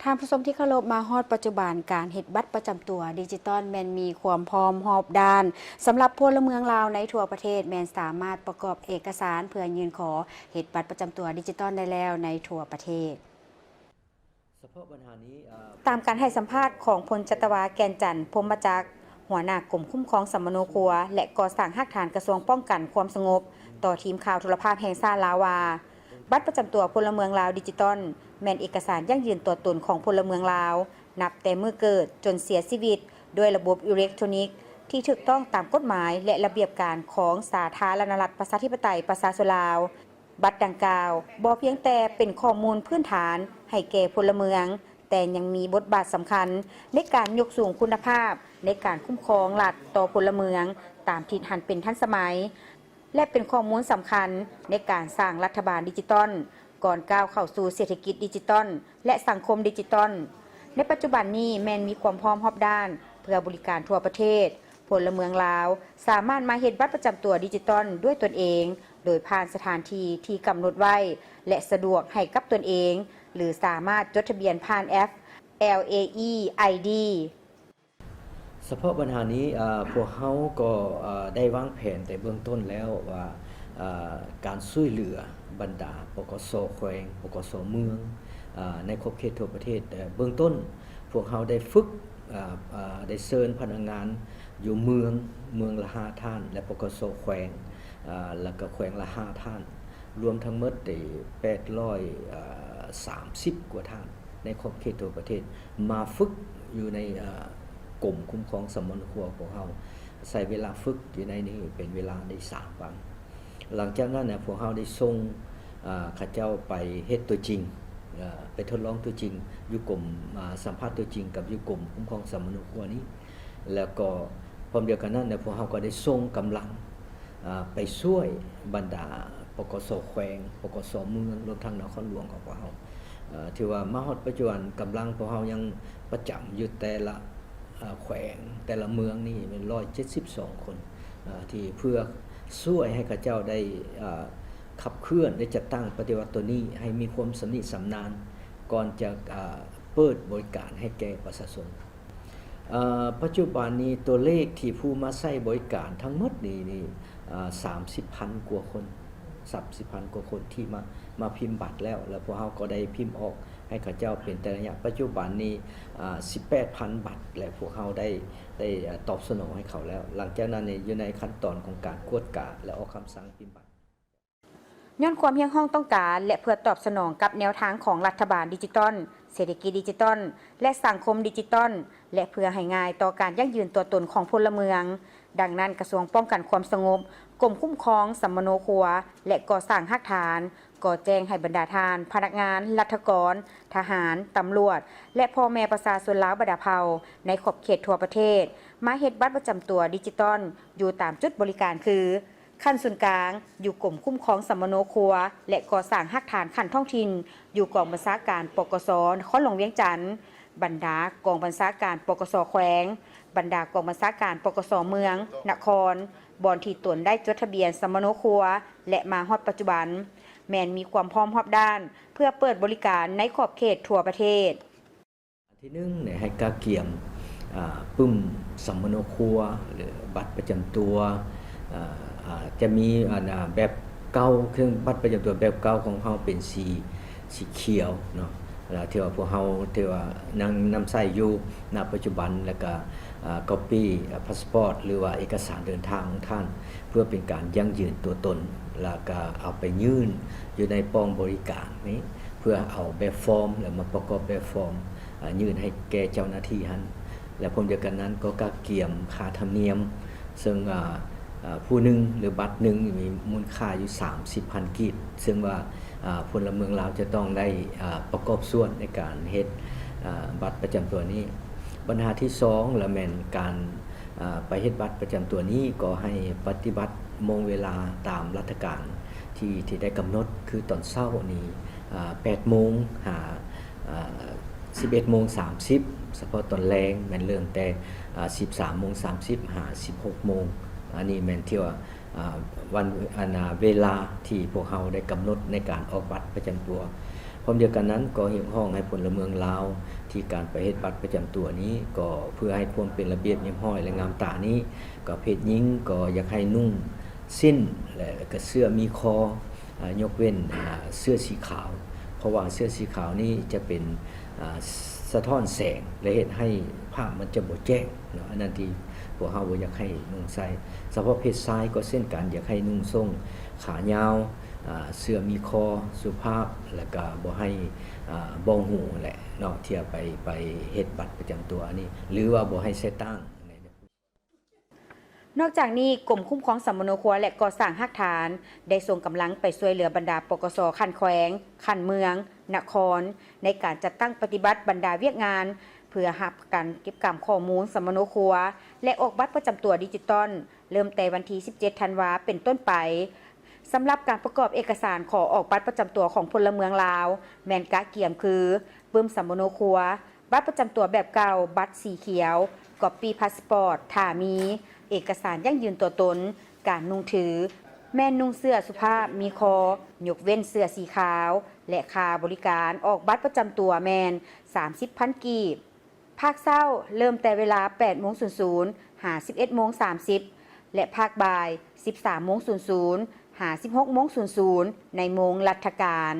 ທ່ານຜູ້ຊົມທີ່ເຄົາລົບ, ມາຮອດປັດຈຸບັນ ການເຮັດບັດປະຈຳຕົວດິຈິຕອນແມ່ນມີຄວາມພ້ອມຮອບດ້ານ. ສຳລັບພົນລະເມືອງລາວໃນທົ່ວປະເທດ ແມ່ນສາມາດປະກອບເອກະສານເພື່ອຍື່ນຂໍເຮັດບັດປະຈຳຕົວດິຈິຕອນໄດ້ແລ້ວໃນທົ່ວປະເທດ. ສະເພາະບັນຫານີ້ ເອີ່ ຕາມການໃຫ້ສຳພາດຂອງພົນຈັດຕະວາ ແກ່ນຈັນ ພົມມະຈັກ ຫົວໜ້າກົມຄຸ້ມຄອງສຳມະໂນຄົວ ແລະ ກໍ່ສ້າງຮາກຖານ ກະຊວງປ້ອງກັນຄວາມສະຫງົບ ຕໍ່ທີມຂ່າວໂທລະພາບແຫ່ງຊາດລາວວ່າ, ບັດປະຈຳຕົວພົນລະເມືອງລາວດິຈິຕອນ ແມ່ນເອກະສານຢັ້ງຢືນຕົວຕົນຂອງພົນລະເມືອງລາວ ນັບແຕ່ມື້ເກີດຈົນເສຍຊີວິດ ດ້ວຍລະບົບອີເລັກໂທຣນິກທີ່ຖືກຕ້ອງຕາມກົດໝາຍ ແລະ ລະບຽບການຂອງສາທາລະນະລັດ ປະຊາທິປະໄຕ ປະຊາຊົນລາວ. ບັດດັ່ງກ່າວບໍ່ພຽງແຕ່ເປັນຂໍ້ມູນພື້ນຖານໃຫ້ແກ່ພົນລະເມືອງ, ແຕ່ຍັງມີບົດບາດສຳຄັນໃນການຍົກສູງຄຸນນະພາບໃນການຄຸ້ມຄອງລັດຕໍ່ພົນລະເມືອງຕາມທິດຫັນເປັນທັນສະໄໝ ແລະ ເປັນຂໍ້ມູນສຳຄັນໃນການສ້າງລັດຖະບານດິຈິຕອນ ກ່ອນກ້າວເຂົ້າສູ່ເສດຖະກິດດິຈິຕອນ ແລະ ສັງຄົມດິຈິຕອນ. ໃນປັດຈຸບັນນີ້ແມ່ນມີຄວາມພ້ອມຮອບດ້ານເພື່ອບໍລິການທົ່ວປະເທດ. ພົນລະເມືອງລາວສາມາດມາເຮັດບັດປະຈຳຕົວດິຈິຕອນດ້ວຍຕົນເອງ ໂດຍຜ່ານສະຖານທີ່ທີ່ກຳນົດໄວ້ ແລະ ສະດວກໃຫ້ກັບຕົນເອງ ຫຼື ສາມາດຈົດທະບຽນຜ່ານແອັບ ແອລເອອີ ໄອດີ. ສະເພາະບັນຫານີ້ ອາ ພວກເຮົາກໍ ອາ ໄດ້ວາງແຜນແຕ່ເບື້ອງຕົ້ນແລ້ວວ່າ ອາ ການຊ່ວຍເຫຼືອບັນດາ ປກສ ແຂວງ ປກສ ເມືອງ ອາ ໃນຂອບເຂດທົ່ວປະເທດ. ເບື້ອງຕົ້ນພວກເຮົາໄດ້ຝຶກ ອາ ອາ ໄດ້ເຊີນພະນັກງານຢູ່ເມືອງ ເມືອງລະຫ້າທ່ານ ແລະ ປກສ ແຂວງ ອາ ແລ້ວກໍແຂວງລະຫ້າທ່ານ. ລວມທັງໝົດໄດ້ແປດຮ້ອຍສາມສິບກວ່າທ່ານ ໃນຂອບເຂດທົ່ວປະເທດ ມາຝຶກຢູ່ໃນ ເອີ່ ກົມຄຸ້ມຄອງສຳມະໂນຄົວຂອງເຮົາ. ໃຊ້ເວລາຝຶກຢູ່ໃນນີ້ເປັນເວລາໄດ້ສາມວັນ. ຫຼັງຈາກນັ້ນນະ ພວກເຮົາໄດ້ສົ່ງ ເອີ່ ເຂົາເຈົ້າໄປເຮັດຕົວຈິງ ເອີ່ ໄປທົດລອງຕົວຈິງຢູ່ກົມ ອາ ສຳພາດຕົວຈິງກັບຢູ່ກົມຄຸ້ມຄອງສຳມະໂນຄົວນີ້. ແລ້ວກໍພ້ອມດຽວກັນນັ້ນນະ ພວກເຮົາກໍໄດ້ສົ່ງກຳລັງ ອາ ໄປຊ່ວຍບັນດາ ປກສ ແຂວງ ປກສ ເມືອງ ລວມທັງນະຄອນຫຼວງຂອງພວກເຮົາ. ເອີ່ ຖືວ່າມາຮອດປັດຈຸບັນ ກຳລັງພວກເຮົາຍັງປະຈຳຢູ່ແຕ່ລະ ເອີ່ ແຂວງ ແຕ່ລະເມືອງນີ້ແມ່ນຮ້ອຍເຈັດສິບສອງຄົນ ເອີ່ ທີ່ເພື່ອຊ່ວຍໃຫ້ເຂົາເຈົ້າໄດ້ ເອີ່ ຂັບເຄື່ອນ ໄດ້ຈັດຕັ້ງປະຕິບັດຕົວນີ້ໃຫ້ມີຄວາມຊຳນິຊຳນານ ກ່ອນຈະ ເອີ່ ເປີດບໍລິການໃຫ້ແກ່ປະຊາຊົນ. ເອີ່ ປັດຈຸບັນນີ້ຕົວເລກທີ່ຜູ້ມາໃຊ້ບໍລິການທັງໝົດນີ້ ນີ້ ເອີ່ ສາມສິບພັນກວ່າຄົນ ສາມສິບພັນກວ່າຄົນທີ່ມາ ມາພິມບັດແລ້ວ ແລ້ວພວກເຮົາກໍໄດ້ພິມອອກໃຫ້ເຂົາເຈົ້າເປັນແຕ່ໄລຍະ. ປັດຈຸບັນນີ້ ອາ ສິບແປດພັນບັດ ແລະ ພວກເຮົາໄດ້ ໄດ້ ອາ ຕອບສະໜອງໃຫ້ເຂົາແລ້ວ. ຫຼັງຈາກນັ້ນນີ້ ຢູ່ໃນຂັ້ນຕອນຂອງການກວດກາ ແລະ ອອກຄຳສັ່ງພິມບັດ. ຍ້ອນຄວາມຮຽກຮ້ອງຕ້ອງການ ແລະ ເພື່ອຕອບສະໜອງກັບແນວທາງຂອງລັດຖະບານດິຈິຕອນ, ເສດຖະກິດດິຈິຕອນ ແລະ ສັງຄົມດິຈິຕອນ ແລະ ເພື່ອໃຫ້ງ່າຍຕໍ່ການຢັ້ງຢືນຕົວຕົນຂອງພົນລະເມືອງ, ດັ່ງນັ້ນ ກະຊວງປ້ອງກັນຄວາມສະຫງົບ, ກົມຄຸ້ມຄອງສຳມະໂນຄົວ ແລະ ກໍ່ສ້າງຮາກຖານ ກໍແຈ້ງໃຫ້ບັນດາທ່ານພະນັກງານ, ລັດຖະກອນ, ທະຫານ, ຕຳຫຼວດ ແລະ ພໍ່ແມ່ປະຊາຊົນລາວບັນດາເຜົ່າໃນຂອບເຂດທົ່ວປະເທດ ມາເຮັດບັດປະຈຳຕົວດິຈິຕອນຢູ່ຕາມຈຸດບໍລິການຄື ຂັ້ນສູນກາງ ຢູ່ກົມຄຸ້ມຄອງສຳມະໂນຄົວ ແລະ ກໍ່ສ້າງຮາກຖານຂັ້ນທ້ອງຖິ່ນ ຢູ່ກອງບັນຊາການ ປກສ ນະຄອນຫຼວງວຽງຈັນ, ບັນດາກອງບັນຊາການ ປກສ ແຂວງ, ບັນດາກອງບັນຊາການ ປກສ ເມືອງ, ນະຄອນ, ບ່ອນທີ່ຕົນໄດ້ຈົດທະບຽນສຳມະໂນຄົວ ແລະ ມາຮອດປັດຈຸບັນ ແມ່ນມີຄວາມພ້ອມຮອບດ້ານ ເພື່ອເປີດບໍລິການໃນຂອບເຂດທົ່ວປະເທດ. ອັນທີໜຶ່ງ ໃຫ້ກະກຽມ ອາ ປຶ້ມສຳມະໂນຄົວ ຫຼື ບັດປະຈຳຕົວ ອາ ອາ ຈະມີ ອັນ ອາ ແບບເກົ່າ ເຄື່ອງບັດປະຈຳຕົວແບບເກົ່າຂອງເຮົາເປັນສີ ສີຂຽວເນາະ ແລ້ວທີ່ວ່າພວກເຮົາ ທີ່ວ່າຍັງນຳໃຊ້ຢູ່ ນະປັດຈຸບັນ ແລ້ວກະ ອາ ກັອບປີ້ ອາ ພາສປອດ ຫຼືວ່າເອກະສານເດີນທາງຂອງທ່ານ ເພື່ອເປັນການຢັ້ງຢືນຕົວຕົນ ແລ້ວກະເອົາໄປຍື່ນຢູ່ໃນປ້ອງບໍລິການນີ້ ເພື່ອເອົາແບບຟອມ ແລ້ວມາປະກອບແບບຟອມ ອາ ຍື່ນໃຫ້ແກ່ເຈົ້າໜ້າທີ່ຫັ້ນ ແລະ ພ້ອມດຽວກັນນັ້ນກໍກະກຽມຄ່າທຳນຽມ ເຊິ່ງ ອາ ອາ ຜູ້ໜຶ່ງ ຫຼື ບັດໜຶ່ງມີມູນຄ່າຢູ່ສາມສິບພັນກີບ ເຊິ່ງວ່າ ອາ ພົນລະເມືອງລາວຈະຕ້ອງໄດ້ ອາ ປະກອບສ່ວນໃນການເຮັດ ອາ ບັດປະຈຳຕົວນີ້. ບັນຫາທີສອງລະແມ່ນການ ອາ ໄປເຮັດບັດປະຈຳຕົວນີ້ ກໍໃຫ້ປະຕິບັດໂມງເວລາຕາມລັດຖະການທີ່ ທີ່ໄດ້ກຳນົດ ຄືຕອນເຊົ້ານີ້ ອາ ແປດໂມງຫາ ອາ ສິບເອັດໂມງສາມສິບ ສະເພາະຕອນແລງແມ່ນເລີ່ມແຕ່ ອາ ສິບສາມໂມງສາມສິບຫາສິບຫົກໂມງ. ອັນນີ້ແມ່ນທີ່ວ່າ ອາ ວັນ ອັນ ອາ ເວລາທີ່ພວກເຮົາໄດ້ກຳນົດໃນການອອກບັດປະຈຳຕົວ. ພ້ອມດຽວກັນນັ້ນກໍຮຽກຮ້ອງໃຫ້ພົນລະເມືອງລາວ ທີ່ການໄປເຮັດບັດປະຈຳຕົວນີ້ ກໍເພື່ອໃຫ້ຄວາມເປັນລະບຽບຮຽບຮ້ອຍ ແລະ ງາມຕານີ້ ກໍເພດຍິງກໍຢາກໃຫ້ນຸ່ງສິ້ນ ແລະ ກໍເສື້ອມີຄໍ ອາ ຍົກເວັ້ນ ອາ ເສື້ອສີຂາວ ເພາະວ່າເສື້ອສີຂາວນີ້ຈະເປັນ ອາ ສະທ້ອນແສງ ແລະ ເຮັດໃຫ້ພາບມັນຈະບໍ່ແຈ້ງເນາະ ອັນນັ້ນທີ່ພວກເຮົາບໍ່ຢາກໃຫ້ນຸ່ງໃສ່. ສະເພາະເພດຊາຍກໍເຊັ່ນກັນ ຢາກໃຫ້ນຸ່ງສົ້ງຂາຍາວ ອາ ເສື້ອມີຄໍສຸພາບ ແລະ ກະບໍ່ໃຫ້ ອາ ເບົາຫູແຫຼະເນາະ ທີ່ເອົາໄປ ໄປເຮັດບັດປະຈຳຕົວອັນນີ້ ຫຼືວ່າບໍ່ໃຫ້ໃສ່ຕ່າງ. ນອກຈາກນີ້, ກົມຄຸ້ມຄອງສຳມະໂນຄົວ ແລະ ກໍ່ສ້າງຮາກຖານ ໄດ້ສົ່ງກຳລັງໄປຊ່ວຍເຫຼືອບັນດາ ປກສ ຂັ້ນແຂວງ, ຂັ້ນເມືອງ, ນະຄອນ ໃນການຈັດຕັ້ງປະຕິບັດບັນດາວຽກງານ ເພື່ອຮັບການເກັບກຳຂໍ້ມູນສຳມະໂນຄົວ ແລະ ອອກບັດປະຈຳຕົວດິຈິຕອນ ເລີ່ມແຕ່ວັນທີສິບເຈັດ ທັນວາ ເປັນຕົ້ນໄປ. ສຳລັບການປະກອບເອກະສານຂໍອອກບັດປະຈຳຕົວຂອງພົນລະເມືອງລາວ ແມ່ນກະກຽມຄື ປຶ້ມສຳມະໂນຄົວ, ບັດປະຈຳຕົວແບບເກົ່າ, ບັດສີຂຽວ, ກັອບປີ້ພາສປອດ ຖ້າມີ, ເອກະສານຢັ້ງຢືນຕົວຕົນ, ການນຸ່ງຖື ແມ່ນນຸ່ງເສື້ອສຸພາບ, ມີຄໍ, ຍົກເວັ້ນເສື້ອສີຂາວ ແລະ ຄ່າບໍລິການອອກບັດປະຈຳຕົວແມ່ນ ສາມສິບພັນກີບ. ພາກເຊົ້າ ເລີ່ມແຕ່ເວລາ ແປດໂມງສູນສູນ ຫາ ສິບເອັດໂມງສາມສິບ ແລະ ພາກບ່າຍ ສິບສາມໂມງສູນສູນ ຫາ ສິບຫົກໂມງສູນສູນ ໃນໂມງລັດຖະການ.